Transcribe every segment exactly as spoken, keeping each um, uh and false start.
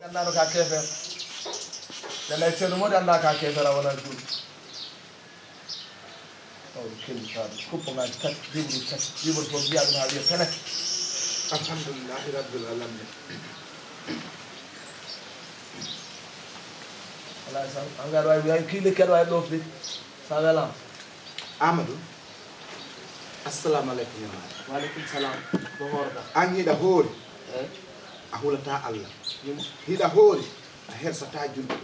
Anndaano ka keefeero. Nana e ceerno Mody anndaa ka keefeero, a wonaa juulɗo. Mawɗo kelli faaɗo, kuppangaaji tati, libre tati, libre fof mbiyaa ɗum haa wiya peleke. Alhamdulillahi Rabbil Alamin. Alaa sa, an ngar wawi, wawi kii lekki aɗa wawi ɗofde. Sa welama. Amadou, assalamu aleykum, yo maaɗa. Wa aleykum salam. Ko hoorata? An hiɗa hoori. Eh? A hulata Allah. Yimo. Hiɗa hoori, a hersata julɓe.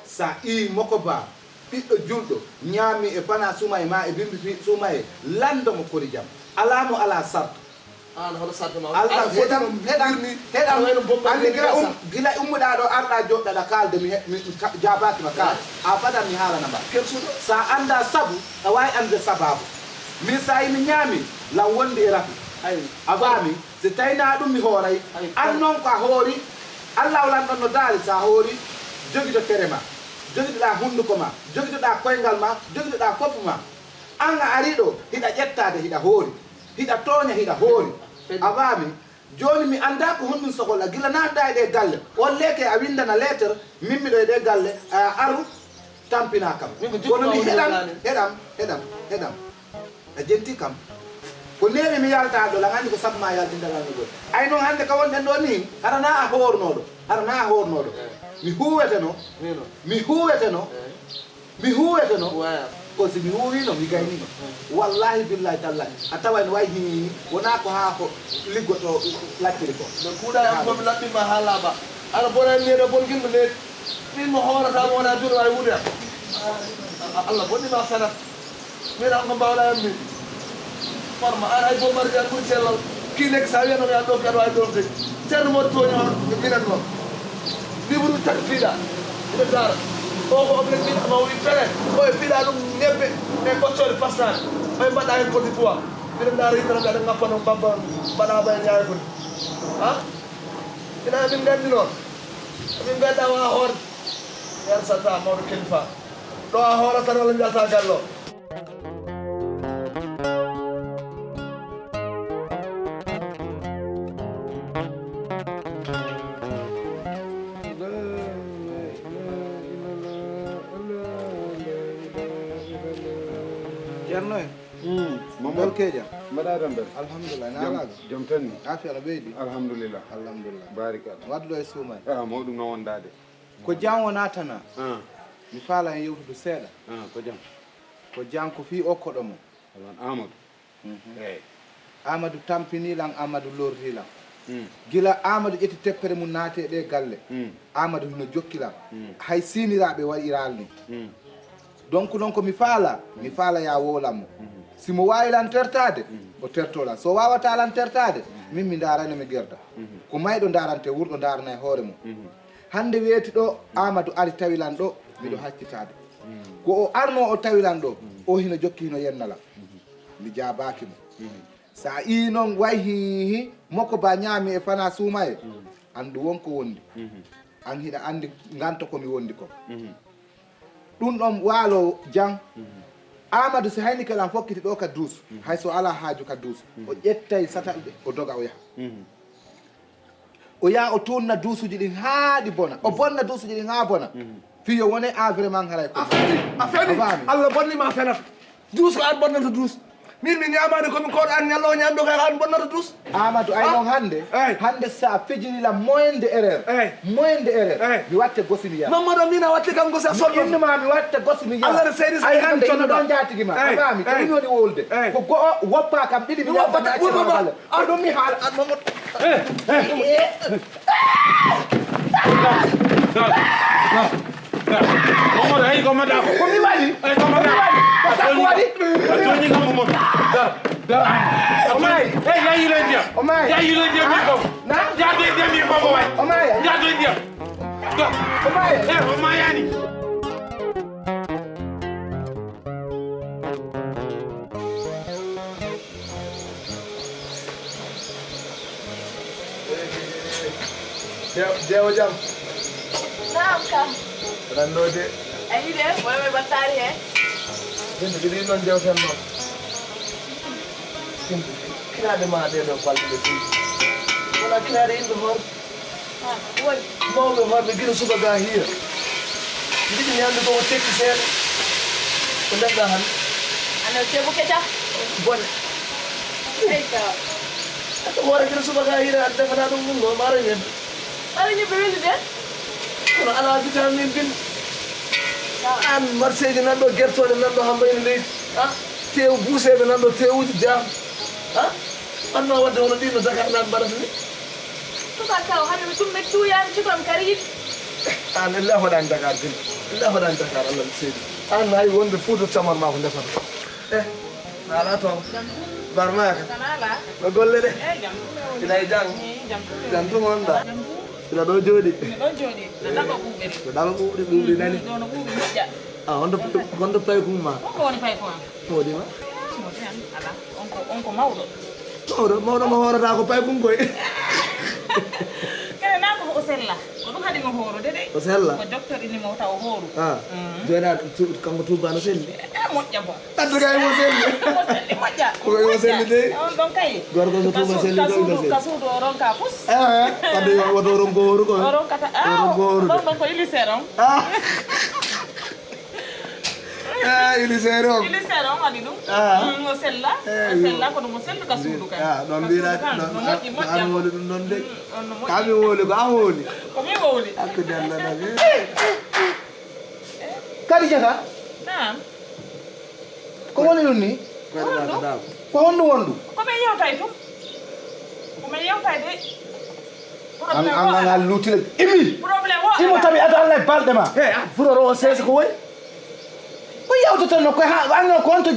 Sa ii moko ba, ɓiɗɗo julɗo, ñaami e fana suma e ma e bimbi fi-, suma e, lando mo kori jam. Alaa mo alaa sarto. An hono sarto ma? Allah Allah foti heɗam, mo heɗam, birni. Heɗam. Wayno bomba anndi gila um, gila ummuɗaa ɗo arɗaa joɗɗaɗa kaalde mi he-, mi, mi ka-, jaabaaki ma kaal. Abadan mi haalana ma. Kersuɗo. Sa annda sabu, a waawi annde sababu. Min sa yi mi ñaami, lan wondi e rafi. Ay. A faami? Si tawii naa ɗum mi hooray. Ay. An noon ko a hoori, Allah o lanɗon no daali, sa hoori, jogito tere ma, jogitoɗaa hunnduko ma, jogitoɗaa koyngal ma, jogitoɗaa fof ma. An a ari ɗo, hiɗa ƴettaade, hiɗa hoori. Hiɗa tooña, hiɗa hoori. A faami? Jooni mi anndaa ko honɗum sokola. Gila naatɗaa e ɗee galle, on leeke a winndana leeter, min miɗo e ɗee galle, a aru tampinaa kam. Min ko jikku Kono mi ma woni heɗam, wonani. Heɗam, heɗam, heɗam. A jenti kam. Ko neeɓi mi yaltaa ɗo, lan anndi ko sabu ma yaltinta lan no gol. Ay noon hannde ka wonɗen ɗo nii, hara naa a hoornooɗo, hara naa a hoornooɗo. Eh. Mi huuweteno, Mino. Mi huuweteno. Eh. Mi huuweteno. Waya. Ko si mi huuwiino, mi gayniino. Wallahi, billahi, tallahi. A taway no wayi hii, wonaa ko haa ko liggoto lacciri ko. No kuuɗa e am ko mi laɓɓima haa laaɓa. Aɗa bona e neeɗo bon gilɗo neeɗi. Min mo hoorata mo wonaa juuɗo waawi wuude am. A-, Allah bonni ma sanat. Min an ko mbawɗa am min. Farma, an hay Bombardier an ɓuri cellal. Kii lekki sa wiyano mi an ɗo kadi wawi ɗofde. Ceerno mo tooñi on, ko minan noon. Libre tati piiɗa. Ina daara. O ko oɓe mbiɗa ma o wi pele. O e piiɗa ɗum ñebbe e ɓoccooɗe pasnaɗe. Ɓay mbaɗa hen produit poids. Mbiɗa daara yitere mbiɗa ngappa noon mbabba on. Mbaɗa ɓay ñaare foti. Ha? Ina min nganndi noon. Min mbedda wa hoorde. Yar sata mawɗo kilifa. Ɗo a hoorata tan walla mbiyata gallo. Ceerno en. Mm. Mamadou. Barkeeja. Mbaɗa e tampere? Alhamdulillah. Jam, naalaɗo? Jam tan ni. Afi ala ɓeydi? Alhamdulillah. Alhamdulillah. Barikalla. Wadduɗo e suumay? Ah, mawɗum no wondaade. Ko jam wonaa tan a? Ah. Mi faala en yewtude seeɗa. Ah, ko jam. Ko jam ko fii okko ɗo mo. Alan Amadou. Mhm. Eey. Amadou tampinii lan, Amadou lorrii lan. Mm. Gila Amadou ƴetti teppere mum naati e ɗee galle. Mm. Amadou hino jokki lan. Mm. Hay siiniraaɓe waɗiral ni. Mm. Donc noon ko mi faala, mi faala ya wowlan mo. Mm. Si mo waawi lan tertaade, mm, o tertoo lan. So waawataa lan tertaade, mm, min mi ndaarayno mi gerda. Mm. Ko mayɗo ndaarante, wurɗo ndaarana e hoore mum. Mm. Hannde weeti ɗo, Amadou ari tawi lan ɗo, miɗo, mm, haccitaade. Mm. Ko o arnoo o tawi lan ɗo, mm, o hino jokki hino yenna lan. Mm. Mi jaabaaki mo. Mm. So a ii noon way hi, hi, moko ba ñaami e fana suuma e, mm, anndu won ko wondi. Mm. An hiɗa anndi nganto ko mi wondi ko. Mm. Ɗum ɗon waalo jam. Mm. Amadou si hayni kala fokkiti ɗo ka duus, mm, hay so alaa haaju ka duus, mm, o ƴettay satanɓe, o doga o yaha. Mm. O yaha o tunna duusuji ɗin haa ɗi bona. O bonna duusuji ɗin haa bona. Mhm. Fii yo wone a vraiment haray ko. A feni, a feni. A faami? Allah bonni ma fenata. Duus ko an bonnata duus. Min mi ñaamaani ko mi koɗo an ñallo ñamɗo kay an bonnata duus. Amadou, ay, ah, noon hannde, eey, hannde sa fijini la moyen de erreur. Eey. Moyen de erreur. Eey. Mi watte gosi mi yaha. Mamadou Amina watti kam gosi a soddo. Innu ma mi watte gosi mi yaha. Allah ne seydi sa ay hannde ino ɗon jaatigi ma. Eey. A faami? Ko, eey, ɗum woni wolde. Eey. Ko go'o woppa kam ɗiɗi mi yaha. Woppa, woppa. Ko ɗum mi haala. An Mamadou. Eh, eh. Momo, hey, ko mata. Ko mi waɗi? Hey, ko mata. Ko mi waɗi? Ko sakko waɗi? A tooñi kam, Momo. Dar, dar. O maayi. Hey, ya yilo ndiyam. O maayi. Ya yilo ndiyam, mi ko. Na? Ya do ndiyam, mi ko, waay. O maayi. Ya do ndiyam. Dar. O maayi. Hey, o maayani. Jeewo jam. Naam ka. Ranno de. A yiɗe, wala ɓe battaari he. Binta, ɗiɗi noon jewten noon. Binta, kinaade ma ɗee ɗoo balɗe ɗe ɗiɗi. Wala kinaade yimɓe hoore. Mawɓe hoore gila subaka hiira. Njiɗi mi anndu ko o tekki seeɗa. Ko ndemɗa hannde? Ano ceebu keca. Bone. Ey ka. Aɗa hoore gila subaka hiira aɗa defana ɗum ɗum ɗo maaro ñebbe. Maaro ñebbe wellude? Kono alaa vitamine bin. An marseeji nan ɗo gertooɗe nan ɗo hamba ene leydi. Ha? Teew buuseeɓe nan ɗo teewuji jam. Ha? An ma wadde hono ɗin no Dakar nan mbaɗata ni. Tuka kaw, hande mi ɗum ɓe tuuyaani, cuka mi kadi yiɗi. An illa hoɗaani Dakar gila. Illa hoɗaani Dakar, Allah mi seedi. An hay wonde Fuuta tamar ma ko ndefata. Eh, na alaa toon. Jam tum. Barmaaka. Tan alaa. No golle ɗe? Eh, jam tum e woni. Ina e jam. Eh, jam tum e woni. Jam tum on ɗa? Jam tum. Ina ɗo jooɗi? Ina ɗo jooɗi. Na ɗaɓa ɓuuɓri. No ɗaɓa ɓuuɓri, ɓuuɓri nani? Ɗo no ɓuuɓri moƴƴa. Ah, honto, honto paykum ma? Honko woni paykum am? Moodi ma? Ah, moodi am, alaa. On ko, on ko mawɗo. Mawɗo, mawɗo mo hoorata ko paykun koy. Kene naa ko o sella. Ko ɗum haɗi mo hoorude de. O sella? Ko docteur ini mo taw o hooru. Ah. Mm. Jooni a tu-, kanko Tuuba no selli? Eh, moƴƴa bon. Addu kay mo selli. Mo selli moƴƴa. Ko kay mo selli de. On ɗon kay. Gorko so Tuuba selli, ka ɗon suudu, selli. Ka suudu o ronka fus. Ah, wadde yo woto ronko hooru ko. O ronkata, o ah, ronko hooru. Ɗon ɗon ko illusion on. Ah. Eh, illusion on. Illusion on waɗi ɗum. Ah. Mm, o sella. Eh, o sella, kono mo sellu ka suudu kan. Ah, ɗon ka suudu kan. No moƴƴi, moƴƴa. An woni ɗum ɗon de. Mm, on no moƴƴi. Ka mi wowli, ko an wowli. Ko mi wowli. Hakkude Allah na ɓe. Kadi jaka? Naam. Ko woni ɗum ni? Ko honɗum? Ko honɗum wonɗum? Ko min yewtay tun. Ko min yewtay de. An, an, an, an luutile. Imi. Problème o imo ala. Tawi ado Allah e balɗe ma. He, a furo ro o seesa ko woy. Ko yewtoton no ko ha, an no ko on to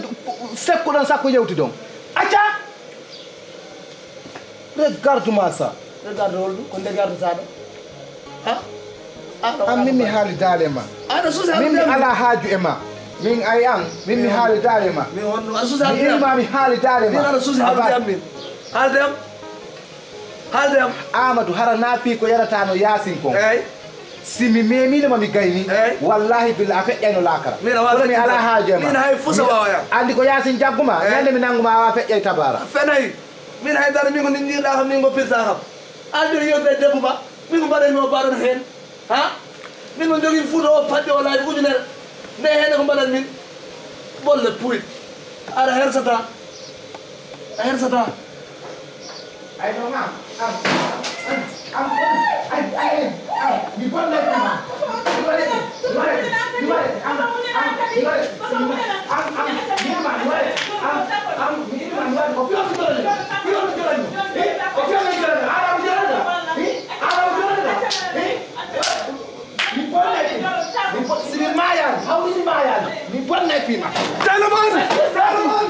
sekkuɗon sakko yewtidon. Acca. Regarde-moi ça. Regarde holɗum? Ko nde gardata ɗo? Ha? An min mi haali daale ma. Aɗa suusa min mi ala haaju e ma. Min ay an min mi haali daale ma. Min honno aɗa suusa mi haali daale ma. Min aɗa suusa haali am min. Haalde am. Haalde am. Amadou, hara naa fii ko yarata no Yaasin kon. Eey. Si mi meemiino ma mi gayni, eey, wallaahi billa a feƴƴayno laakara. Min a waawi feƴƴinde. Kono mi alaa haaju e ma. Min hay fusa waawa yam. Anndi ko Yaasin jaggu ma, eey, ñande mi nanngu ma a waawa feƴƴay tabaara. A fenay. Min hay dara min ko nin njiiɗaa kam, min ko pirtaa kam. Alde yewtere debbo ma, min ko mbaɗan mi o mbaɗon heen. Ha? Min ko njogii Fuuta o paɗɗi o laabi ujunere. Nde heen ko mbaɗan min. Bolle puy. Aɗa hersata. A hersata. Ay, no, ma. Am, am, am, ay, ay, ay, am, mi bonnay ko ma. Mi waɗi, mi waɗi, mi waɗi, am, am, mi waɗi, am, am, mi ima, mi waɗi, am, am, mi ima, mi waɗi. Ko piyo mi jolani, piyo mi jolani. Eh, ko piyo mi jolani. Ala mi jolani. Eh, ala mi jolani. Eh, mi bonnay ko. Mi bon-, si mi maayaani, hawri mi maayaani. Mi bonnay ko ma. Tano man, tano man.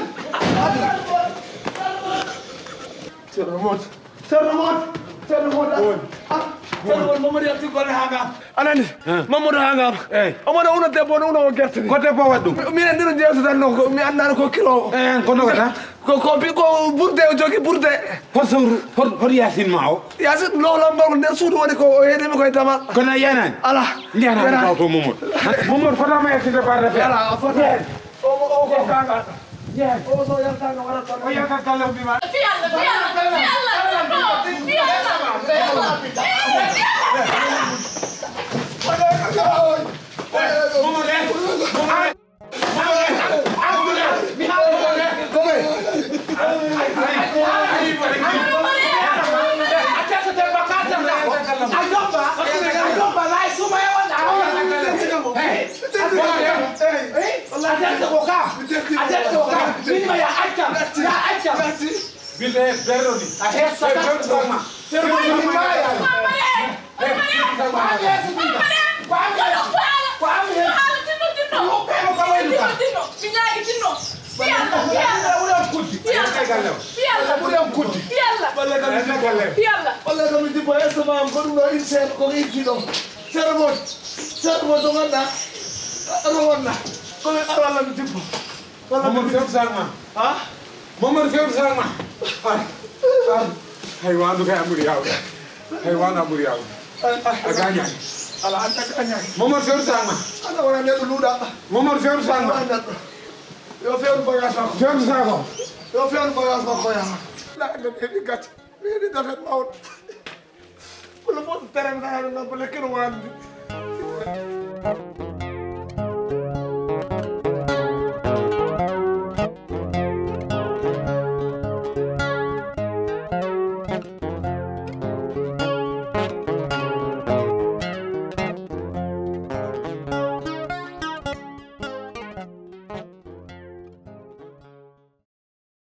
Ceerno Mody. Ceerno Mody. Ceerno Mody. Woni. Ah, Ceerno Mody, Mamadou yalti golle haa ngam. Anani? Hã? Mamadou haa ngam. Eey. Omo no uno debbo, no uno o gerte ni. Ko debbo waɗi ɗum? Mi, minen ndiro jeeso tan no ko, mi anndaano ko kilo o. Eey, ko dogata? Ko, ko bi-, ko burde o jogi, burde. Hol sawru, hol, hol Yaasin ma o? Yaasin, lo, lo, mbar ko nder suudu woni ko, o heɗi mi koye damal. Kono a yiyanaani? Alaa. Njiyanaa mi kaw to Momod. Momod, fotaa ma yaltinde barre fe. Alaa, a fotaa. Yes. O, o, o ko gaga. Yes. O, so yalta no wara to. O yalta galle o bima. Fi Allah, fi Allah, fi Allah, fi Allah, fi Allah. Momod, eh, Momod. Billahi, berro ni. A hersata. Berro ni. Berro ni. Ko an mi heɓi. Haala tinno, tinno. Mi hokkayno ka wayluka. Tinno, tinno. Mi ñaagi tinno. Fii Alla, fii Alla. Ɓuri am kuddi. Fii Alla. Ɓuri am kuddi. Fii Alla. Ɓalle kam mi jippo. Fii Alla. Ɓalle kam mi jippo. Est-ce que ma am ko ɗum ɗo inseeɗo, ko inti ɗo? Seeɗa moƴƴi. Seeɗa moƴƴi to ngannduɗaa. Aɗa wonna. Ko mi aɗa walla mi jippo. Walla mi Mamadou jippo. Fewndo sac ma. Ha? Mamadou Fewndo sac ma. Ay. Ay. Ay, wandu kay a ɓuri yawde. Ay, wandu a ɓuri yawde. Ay, ay. A gaañaani. Ala, a gaañaani. Mamadou Fewndo sac ma. Ala, wona neɗɗo luuɗa. Mamadou Fewndo sac ma. Wona neɗɗo. Yo fewndo bagage makko. Fewndo sac o. Yo fewndo bagage makko, yaa. La, nden heɓi gacce. Mi heɓi defet mawɗo. Kono fof terrain tan haɗa noon ko lekkino wande.